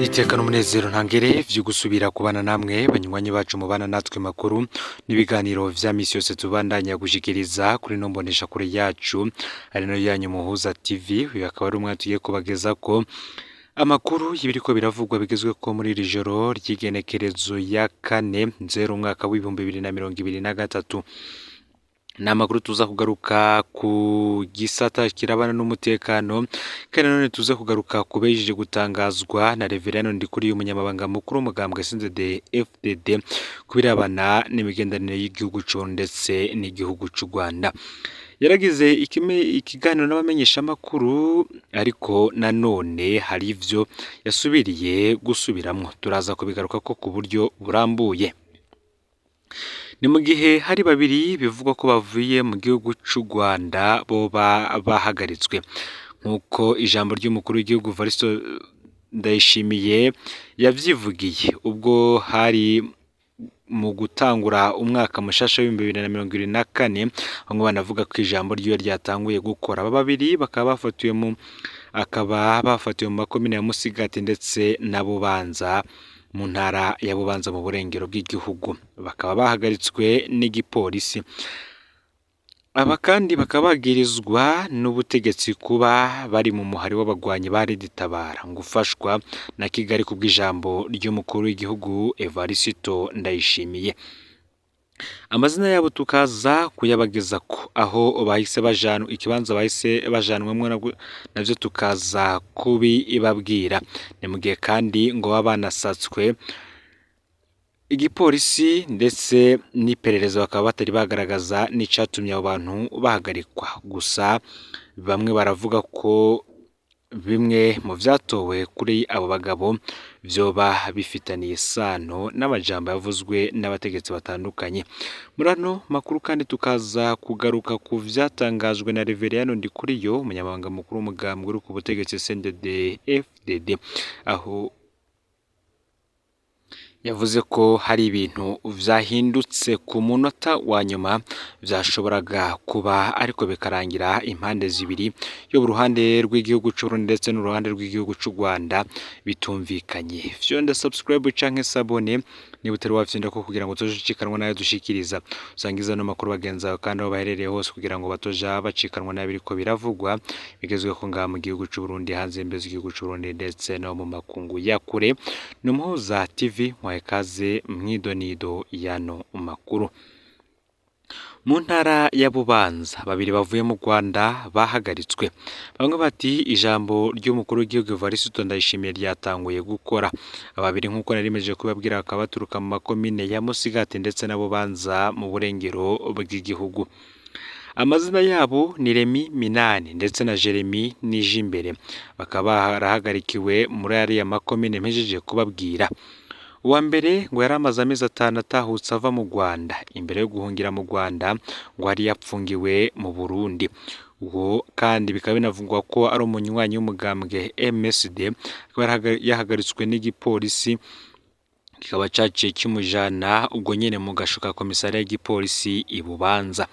Iteka n'umunezero ntangere vyo gusubira kubana namwe banywanyi bacu mubana natwe makuru n'ibiganiro vya misi yose tubandanya gushikiriza kuri no mbonesha kure yacu ari nayo yanyu Muhuza TV. Uyu akaba ari umwe tugiye kubagezako amakuru y'ibiriko biravugwa bigezweko muri iri joro ry'igenekerezo ya 4 nzero umwaka w'2023. Ni amakuru tuza kugaruka ku gisata kirabana n'umutekano, kandi nanone tuza kugaruka ku bejeje gutangazwa na Reverend Ndikuriye, umunyamabanga mukuru w'umugambwe CNDD FDD, ku birabana n'imigenderanire y'igihugu c'u ndetse n'igihugu c'u Rwanda. Yaragize ikiganiro n'abamenyeshamakuru, ariko nanone hari ivyo yasubiriye gusubiramwo, turaza kubigarukako ku buryo burambuye. Ni mu gihe hari babiri bivugwa ko bavuye mu gihugu c'u Rwanda boba bahagaritswe, nk'uko ijambo ry'umukuru w'igihugu Evariste Ndayishimiye yavyivugiye ubwo hari mu gutangura umwaka mushasha w'2024, bamwe banavuga ko ijambo ryiwe ryatanguye gukora. Aba babiri bakaba bafatiwe mu makomine ya Musigati ndetse na Bubanza, mu ntara ya Bubanza mu burengero bw'igihugu, bakaba bahagaritswe n'igipolisi. Aba kandi bakaba bagirizwa n'ubutegetsi kuba bari mu muhari w'abagwanyi ba Red-Tabara ngo ufashwa na Kigali, kubw'ijambo ry'umukuru w'igihugu Evariste Ndayishimiye. Amazina yabo tukaza kuyabagezako, aho bahise bajanwa, ikibanza bahise bajanwamwo navyo tukaza kubibabwira. Ni mu gihe kandi ngo baba banasatswe igipolisi ndetse n'iperereza, bakaba batari bagaragaza n'icatumye abo bantu bahagarikwa. Gusa bamwe baravuga ko bimwe mu vyatowe kuri abo bagabo vyoba bifitaniye isano n'amajambo yavuzwe n'abategetsi batandukanye. Muri ano makuru kandi tukaza kugaruka ku vyatangajwe na Reveriyano Ndikuriyo, umunyamabanga mukuru w'umugambwe uri ku butegetsi CNDD FDD, aho yavuze ko hari ibintu vyahindutse ku munota wa nyuma vyashoboraga kuba, ariko bikarangira impande zibiri, yoba uruhande rw'igihugu c'Uburundi ndetse n'uruhande rw'igihugu c'u Rwanda, bitumvikanye. Fyonda subscribe canke s'abonner niba utari wafyondako kugira ngo utoja nayo dushikiriza. Usangiza ano makuru bagenzi bawe kandi aho baherereye hose, kugira ngo batoja bacikanwa n'ibiriko biravugwa bigezweho ngaha mu gihugu c'Uburundi, hanze y'imbibe z'igihugu c'Uburundi ndetse no mu makungu ya kure. Ni Umuhuza TV, mwahe kaze mw'idonido y'ano makuru. Mu ntara ya Bubanza babiri bavuye mu Rwanda bahagaritswe. Bamwe bati ijambo ry'umukuru w'igihugu Evariste Ndayishimiye ryatanguye gukora. Ababiri, nk'uko narimeje kubabwira, bakaba baturuka mu makomine ya Musigati ndetse na Bubanza mu burengero bw'igihugu. Amazina yabo ni Remy Minani ndetse na Jeremy Nijimbere, bakaba barahagarikiwe muri ariya makomine mpejeje kubabwira. Uwa mbere ngo yari amaze amezi 5 atahutse ava mu Rwanda. Imbere yo guhungira mu Rwanda ngo yari yapfungiwe mu Burundi. Uwo kandi bikaba binavugwa ko ari umunywanyi w'umugambwe MSD, akaba yahagaritswe n'igipolisi, kikaba caciye kimujana ubwo nyene mu gasho ka komisariya y'igipolisi i Bubanza.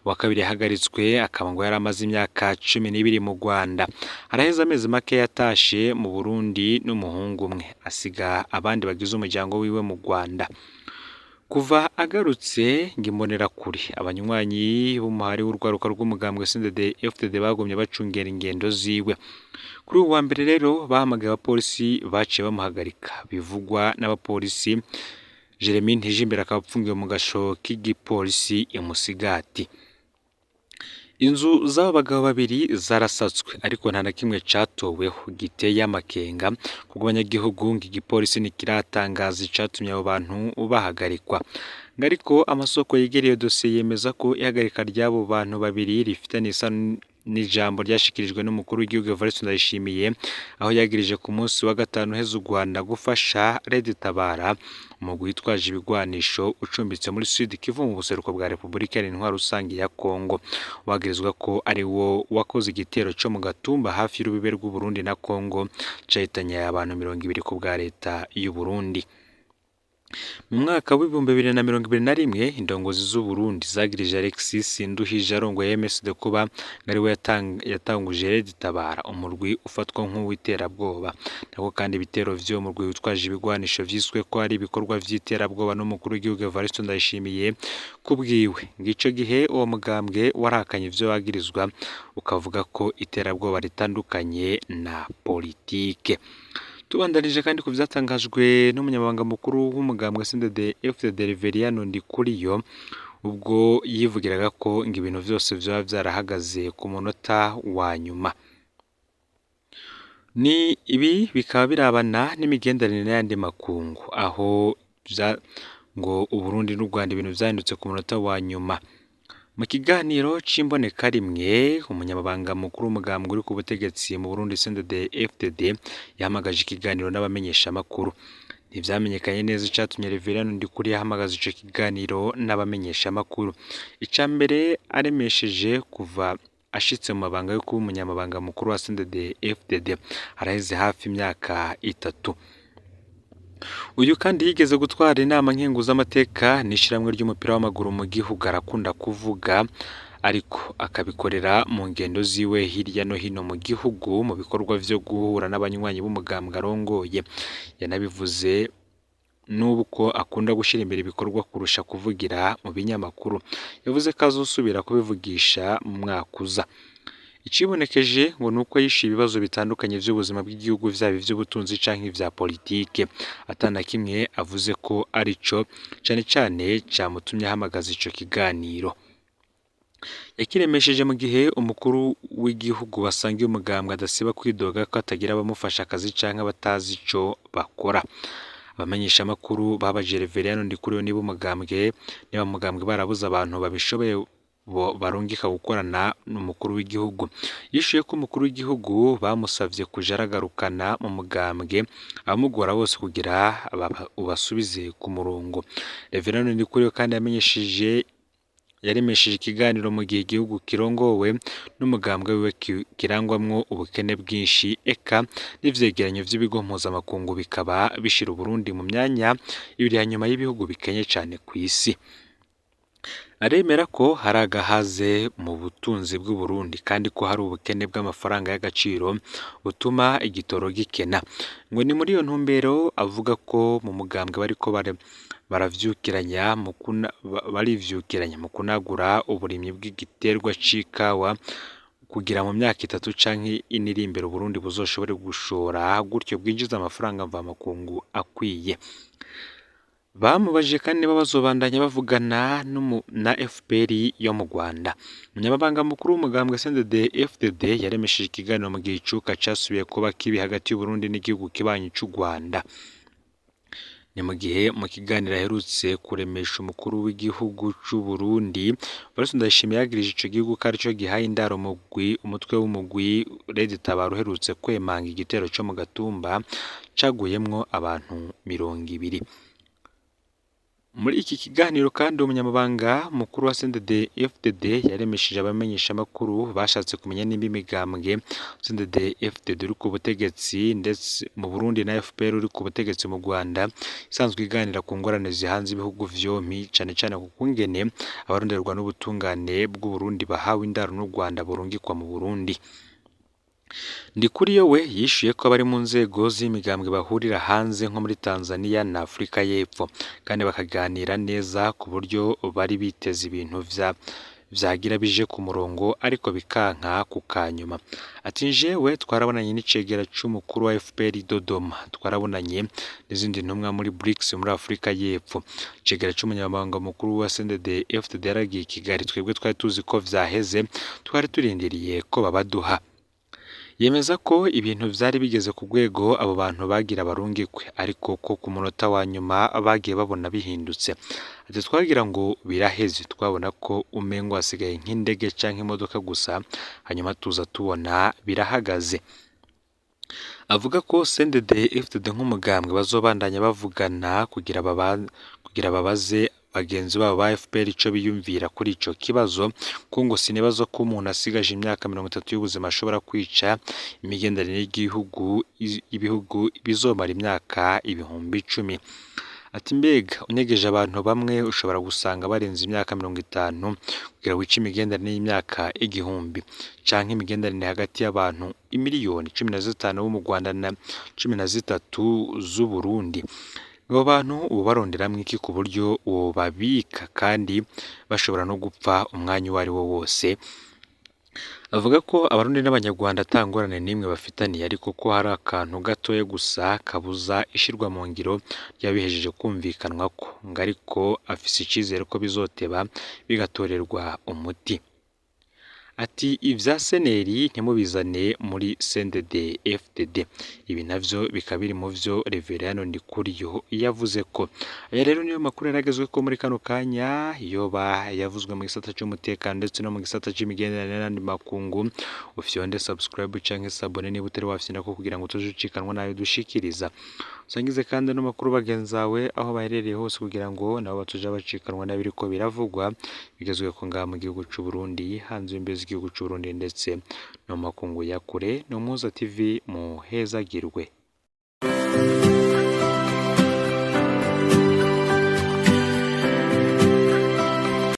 Uwa kabiri yahagaritswe akaba ngo yari amaze imyaka 12 mu Rwanda. Haraheze amezi make yatashe mu Burundi n'umuhungu umwe, asiga abandi bagize umuryango wiwe mu Rwanda. Kuva agarutse ngo imbonerakure, abanywanyi b'umuhari w'urwaruka rw'umugambwe CNDD FDD, bagumye bacungera ingendo ziwe. Kuri uyu wa mbere rero bahamagaye abapolisi, baciye bamuhagarika bivugwa n'abapolisi. Jeremy Ntijimbere akaba apfungiwe mu gasho k'igipolisi i Musigati. Inzu z'aba bagabo babiri zarasatswe, ariko nta na kimwe catoweho giteye amakenga kuko abanyagihugu ngo igipolisi ntikiratangaza icatumye abo bantu bahagarikwa. Ngo ariko amasoko yegereye iyo dosiye yemeza ko ihagarika ry'abo bantu babiri rifitanye isano n'ijambo ryashikirijwe n'umukuru w'igihugu Evariste Ndayishimiye, aho yagirije ku munsi wa gatanu uheze u Rwanda gufasha Red Tabara, umugwi witwaje ibigwanisho ucumbitse muri Sud Kivu mu buseruko bwa Repubulika Iharanira Intwaro Rusange ya Kongo, wagirizwa ko ari wo wakoze igitero co mu Gatumba hafi y'urubibe rw'u Burundi na Kongo cahitanye abantu 20 ku bwa leta y'u Burundi. Mu mwaka w'2021 indongozi z'Uburundi zagirije Alexis Nduhije arongoye MSD kuba ariwe yatanguje Red Tabara, umurwi ufatwa nk'uw'iterabwoba. Nako kandi ibitero vy'uwo murwi witwaje ibigwanisho vyiswe ko ari ibikorwa vy'iterabwoba n'umukuru w'igihugu Evariste Ndayishimiye kubwiwe. Ng'ico gihe uwo mugambwe warahakanye ivyo wagirizwa, ukavuga ko iterabwoba ritandukanye na politike. Tubandanije kandi ku vyatangajwe n'umunyamabanga mukuru w'umugambwe CNDD FDD Reveriyano Ndikuriyo, ubwo yivugiraga ko ngo ibintu vyose vyoba vyarahagaze ku munota wa nyuma. Ni ibi bikaba birabana n'imigenderanire n'ayandi makungu, aho ngo Uburundi n'u Rwanda ibintu vyahindutse ku munota wa nyuma. Mu kiganiro c'imbonekarimwe, umunyamabanga mukuru w'umugambwe uri ku butegetsi mu Burundi CNDD FDD yahamagaje ikiganiro n'abamenyeshamakuru. Ntivyamenyekanye neza icatumye Reveriyano Ndikuriyo ahamagaza ico kiganiro n'abamenyeshamakuru. Ica mbere aremesheje kuva ashitse mu mabanga yo kuba umunyamabanga mukuru wa CNDD FDD haraheze hafi imyaka 3. Uyu kandi yigeze gutwara inama nkenguzamateka n'ishirahamwe ry'umupira w'amaguru mu gihugu. Arakunda kuvuga ariko akabikorera mu ngendo ziwe hirya no hino mu gihugu mu bikorwa vyo guhura n'abanywanyi b'umugambwe arongoye. Yanabivuze n'ubu ko akunda gushira imbere ibikorwa kurusha kuvugira mu binyamakuru. Yavuze ko azosubira kubivugisha mu mwaka uza. Icibonekeje ngo nuko yishuye ibibazo bitandukanye vy'ubuzima bw'igihugu, vyaba ivy'ubutunzi canke ivya politike, atana kimwe avuze ko arico cane cane camutumye ahamagaza ico kiganiro. Yakiremesheje mu gihe umukuru w'igihugu basangiye umugambwe adasiba kwidoga ko atagira abamufasha akazi canke abatazi ico bakora. Abamenyeshamakuru babajije Reveriyano Ndikuriyo niba umugambwe barabuze abantu babishoboye barungika gukorana n'umukuru w'igihugu. Yishuye ko umukuru w'igihugu bamusavye kuja aragarukana mu mugambwe abamugora bose kugira ubasubize ku murongo. Reveriyano Ndikuriyo kandi yaremesheje ikiganiro mu gihe igihugu kirongowe n'umugambwe wiwe kirangwamwo ubukene bwinshi, eka n'ivyegeranyo vy'ibigo mpuzamakungu bikaba bishira Uburundi mu myanya ibiri ya nyuma y'ibihugu bikenye cane kw'isi. Aremera ko hari agahaze mu butunzi bw'Uburundi kandi ko hari ubukene bw'amafaranga y'agaciro butuma igitoro gikena. Ngo ni muri iyo ntumbero avuga ko mu mugambwe bariko barivyukiranya mu kunagura uburimyi bw'igiterwa c'ikawa kugira mu myaka 3 canke 4 iri imbere Uburundi buzoshobore gushora gutyo bwinjiza amafaranga mvamakungu akwiye. Bamubajije kandi niba bazobandanya bavugana na FPR yo mu Rwanda. Umunyamabanga mukuru w'umugambwe CNDD FDD yaremesheje ikiganiro mu gihe icuka casubiye kuba kibi hagati y'Uburundi n'igihugu kibanyi c'u Rwanda. Ni mu gihe mu kiganiro aherutse kuremesha umukuru w'igihugu c'u Burundi, Evariste Ndayishimiye yagirije ico gihugu ko arico gihaye indaro umutwe w'umugwi Red Tabara uherutse kwemanga igitero co mu Gatumba caguyemwo abantu 20. Muri iki kiganiro kandi umunyamabanga mukuru wa CNDD FDD yaremesheje abamenyeshamakuru bashatse kumenya nimba imigambwe CNDD FDD uri ku butegetsi ndetse mu Burundi na FPR uri ku butegetsi mu Rwanda isanzwe iganira ku ngorane zihanze ibihugu vyompi, cane cane ku kungene abaronderwa n'ubutungane bw'u Burundi bahawe indaro n'u Rwanda burungikwa mu Burundi. Ndikuriyo we yishuye ko abari mu nzego z'imigambwe bahurira hanze nko muri Tanzania na Afurika y'Epfo kandi bakaganira neza ku buryo bari biteze ibintu vyagira bije ku murongo ariko bikanka ku kanyuma. Ati jewe twarabonanye n'icegera c'umukuru wa FPR Dodoma, twarabonanye n'izindi ntumwa muri BRICS muri Afurika y'Epfo. Icegera c'umunyamabanga mukuru wa CNDD FDD yaragiye i Kigali, twebwe twari tuzi ko vyaheze, twari turindiriye ko babaduha. Yemeza ko ibintu vyari bigeze ku rwego abo bantu bagira barungikwe, ariko ko ku munota wa nyuma bagiye babona bihindutse. Ati twagira ngo biraheze, twabona ko umengo hasigaye nk'indege canke imodoka gusa, hanyuma tuza tubona birahagaze. Avuga ko CNDD FDD nk'umugambwe bazobandanya bavugana kugira babaze bagenzi babo ba FPR ico biyumvira kuri ico kibazo, ko ngo sinibaza ko umuntu asigaje imyaka 30 y'ubuzima ashobora kwica imigenderanire y'ibihugu bizomara imyaka 10,000. Ati mbega unyegeje abantu bamwe ushobora gusanga barenze imyaka 50 kugira wice imigenderanire y'imyaka 1000 canke imigenderanire hagati y'abantu imiliyoni 15 bo mu Rwanda na 13 z'Uburundi. Abo bantu uba baronderamwo iki ku buryo wobabika kandi bashobora no gupfa umwanya uwo ari wo wose? Avuga ko Abarundi n'Abanyarwanda ata ngorane n'imwe bafitaniye, ariko ko hari akantu gatoya gusa kabuza ishirwa mu ngiro ry'abihejeje kumvikanwako, ngo ariko afise icizere ko bizoteba bigatorerwa umuti. Ati ivya seneri ntimubizane muri CNDD FDD. Ibi navyo bikaba biri mu vyo Reveriyano Ndikuriyo yavuze ko. Aya rero niyo makuru yaragezweko muri kano kanya, yoba yavuzwe mu gisata c'umutekano ndetse no mu gisata c'imigenderanire n'ayandi makungu. Ufyonde subscribe canke s'abonner niba utari wafyondako kugira ngo utoje ucikanwa n'ayo dushikiriza. Usangize kandi ano makuru bagenzawe aho baherereye hose kugira ngo nabo batoja bacikanwa n'ibiriko biravugwa bigezweko ngaha mu gihugu c'u Burundi, hanze y'imbibe z'igihugu c'u Burundi ndetse no mu makungu ya kure. Ni Umuhuza TV, muhezagirwe.